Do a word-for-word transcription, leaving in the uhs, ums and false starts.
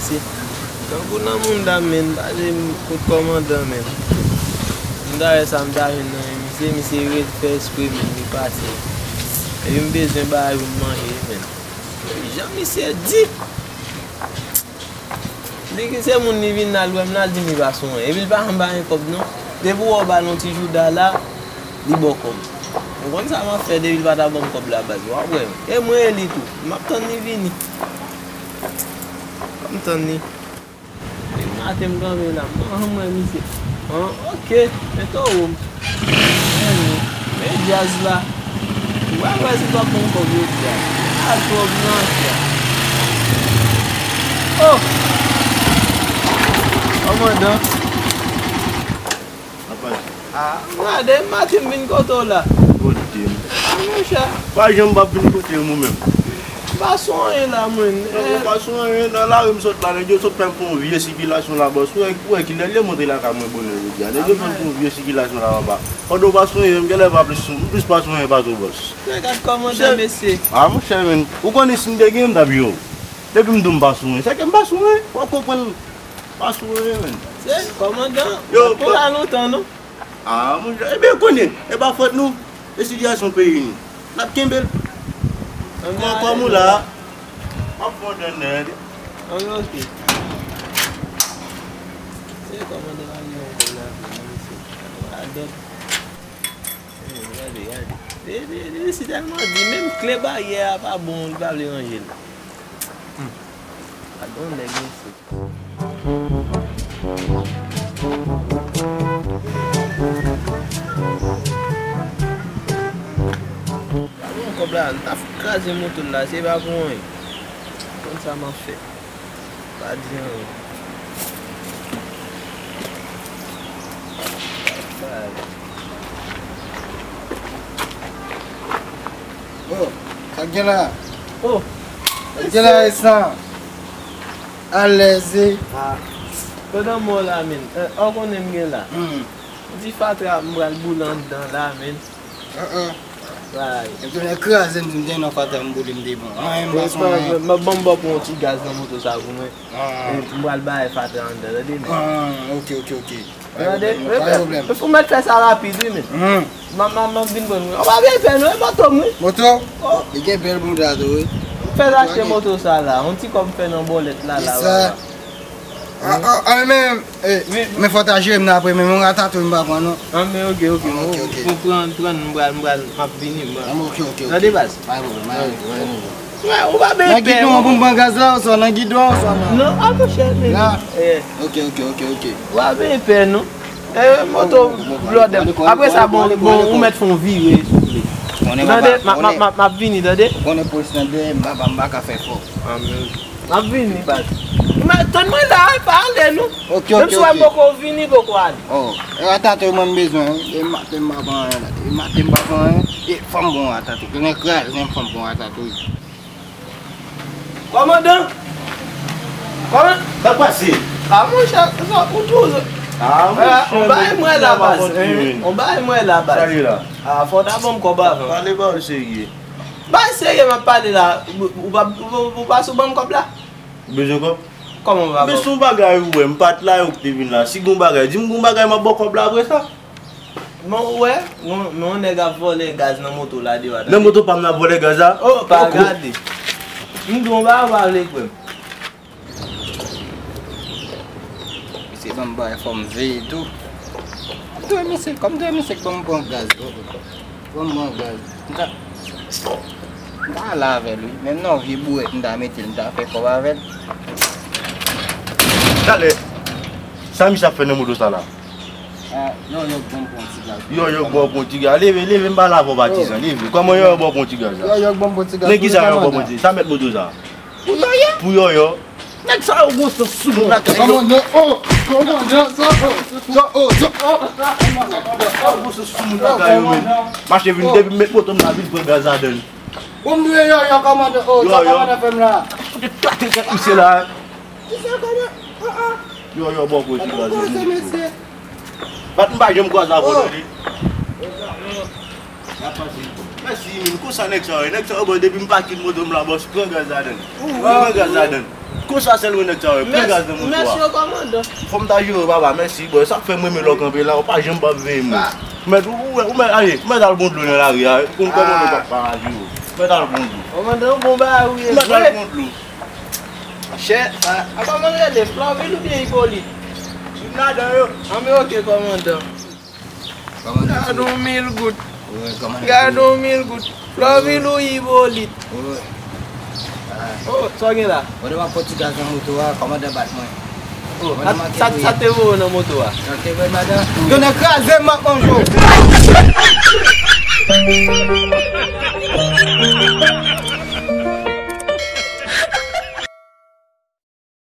Se tankou nan mouda, menn, pase m kot kòmandan, menn. M ta wè sa m ta jwenn nan men misye, misye ret fè espre, menn, li pati. Epi m bezwen bagay pou m manje, menn. Jan misye di! Li ki se moun, li vin al wè m la, li di m li pa sou anyen. Epi li pa janm ba yon kòb non. Depi w wè w ba l yon ti jouda la, li ba w kòb. Ou konn sa m ap fè depi li pa ta ban m kòb la baz. W ap wè. E mwen e li tou. M ap tann li vini. M ap tann li. Depi maten m kanpe la, m pa janm wè misye. An, oke. Men towo m. Men djaz la. Ou pa wè si l p ap ban m kòb jodi a. A twòp nan fè. Oh! Kòmandan. Apa? Ah, gade, maten m vin kote w la. Kote m? Ah, monchè. Pa janm p ap vin kote m ou menm. M pa sou anyen la, mwen. Non, ou pa sou anyen. Nan lari m sot la, nèg yo sot fè m fè yon vye sikilasyon la, bòs. Ou wè, ou wè kilè l ye monte lakay mwen bonè jodi a. Nèg yo fè m fè yon vye sikilasyon la, papa. Pandan w pa sou anyen, m genlè pa plis, m plis pa sou anyen pa tou, bòs. Gad kòmandan, mesye. Ah, monchè, menn. Ou konnen si m te gen, m t ap jwe w. Depi m di w m pa sou anyen, se ke m pa sou anyen. W ap konprann. Pa sou anyen, menn. Se kòmandan. Yo, ou la lontan, non? Ah, monchè, ebyen, konnen, e pa fòt nou. E sitiyasyon peyi nou. N ap kenbe l. Kò, kòm ou la, m ap fè w tande. Anben, oke. Se kòmandan la, li yon bon la, mesye. Adòt. Gade, gade. E, e, e, si tèlman di, menm kle baryè a pa bon, li pa vle ranje l. Hmm. Pa gen yon nèg, mesye. Bon, kòb la, m ta kraze moto l la, se pa pou anyen. Konn sa m ap fè. Pa di anyen. Oh, sa k gen la? Oh. Sa k gen la, Estan? Alèz, wi. Ah. Pandan mò la, menn. Eh, ou konnen m gen la. Hmm. Ti fatra, m pral boule anndan la, menn. Ah, ah. Bay. M tounen kraze, m di m te nan fatra, m boule, m te bon. Anyen, m pa sonje. M ap ban m ba pou yon ti gaz nan moto sa pou mwen. Ah. E m pral bay fatra anndan, tande, menn. Ah, oke, oke, oke. Pa gen pwoblèm, pa gen pwoblèm. Ou mèt fè sa rapid, wi, men. Hmm. M ap, m ap, m ap vin pran ou. Ou pa byen pè, non, e moto m, wi. Moto? Oh. Li gen bèl bouda tou, wi. Fè l achte moto sa la. Yon ti kòb fè nan bòlèt la, la, la, la. Ah, ah, ah, men, eh, men fò w ta jere m nan apre, men yon ratatouy m pa pran, non. Ah, men oke, oke. Ah, oke, oke. Ou pran, pran, m pral, m pral, m ap vini, m pral. Ah, oke, oke, oke. Tande baz? Pa gen pwoblèm, pa gen pwoblem. Nan gidon an pou m pran gaz la, oswa nan gidon an, oswa nan... Non, a monchè, men. La? Eh. Oke, oke, oke, oke. Ou pa byen pè, non. Eh, moto blòdè. Apre sa, bon, bon, ou mèt fè yon vire, souple. Ou tande, m ap, m ap, m ap, m ap vini, tande. Ou konnen polis nan dèyè m, papa, m pa ka fè fò. Ah, men. M ap vini, baz. Tann mwen la, pa ale, non. Oke, oke, oke. Menm si w wè m poko vini, poko ale. Oh, e ratatouy mwen m bezwen, wi. E maten m pa pran anyen la. E maten m pa pran anyen. E fò m gon ratatouy. Konnen kraze m, fò m gon ratatouy. Kòmandan! Kòman? Sa k pase? Ah, monchè, sa, ou tou. Ah, monchè, on bagay mwen la, baz. On bagay mwen la, baz. Sa ye la? Ah, fò w ta ban m kòb avan. Pale pawòl serye. Bay serye m ap pale la, ou, ou pa, ou, ou pa sou ban m kòb la? Ou bezwen kòb? Kòman ou pa... Men se yon bagay ou wè, m pa t la, ou te vin la. Si gon bagay, di m gon bagay, m ap ba w kòb la apre sa. Men ou wè, men yon nèg ap vòlè gaz nan moto la deyò a. Nan moto pa m nan ap vòlè gaz la? Oh, pa gade. M di w yon bagay, ou pa vle kwè m. Misye ban m bagay, fò m veye tou. M dwe misye, kòm m dwe misye k ban m pran gaz. Ban m pran gaz. M ta, m ta ale avè l, wi. Menm nan yon vye bourèt, m ta mete l, m ta fè kòb avè l. Talè, sa misye ap fè nan moto sa la? Ah, Yòyò k ban m pran ti gaz. Yòyò k ban m pran ti gaz. Leve, leve, m pale avè w, patizan. Leve. Kòman Yòyò ban w pran ti gaz la? Yòyò k ban m pran ti gaz. Men kisa Yòyò ban w pran ti gaz? Sa mèt moto sa? Pou Yòyò? Pou Yòyò? Nèg sa yo gon sans sou moun lakay yo. Kòmandan, oh, kòmandan, sa, oh, sa, oh, sa, oh. Sa yo gon sans sou moun lakay yo, men. Mache vin depi m met moto m la vin pran gaz ladann. Bon, m dwe Yòyò, kòmandan, oh, sa kòmandan fè m la. Ou te klate tèt misye la. Kisa kòmandan? Ah, ah. Yòyò, bon, kote gaz yo. Bat m pa janm kwaze avè w, tande. Y ap pase. Mèsi, men konsa nèg sa yo ye. Nèg sa yo, bon, depi m pake moto m la, bòs, pran gaz ladann. Pran gaz ladann. Konsa sèl wi nèg sa yo pran gaz nan moto a. Mèsi, kòmandan. Fò m ta jere w, papa, mèsi, bòy. Sa k fè m renmen lè w kanpe la, ou pa janm p ap veye m. Mèt, ou, ou, ou mèt, aye, ou mèt al pran dlo nan lari a. Konn kòmandan p ap pa jere w. Mèt al pran dlo. Kòmandan, bon bagay ou ye. Mèt al pran dlo. Chè, a, a kòman rele? Florvil oubyen Ipolit? Youn ladan yo. An, men oke, kòmandan. Gade yon mil goud. Gade yon mil goud. Florvil ou Ipolit? Oh, sa w gen la? Mwen devan pòt ti gaz nan moto a, kòmandan bat mwen. Oh, sa, sa te voye nan moto a? Sa te voye madan. Yo nan kraze m, m ap manje w.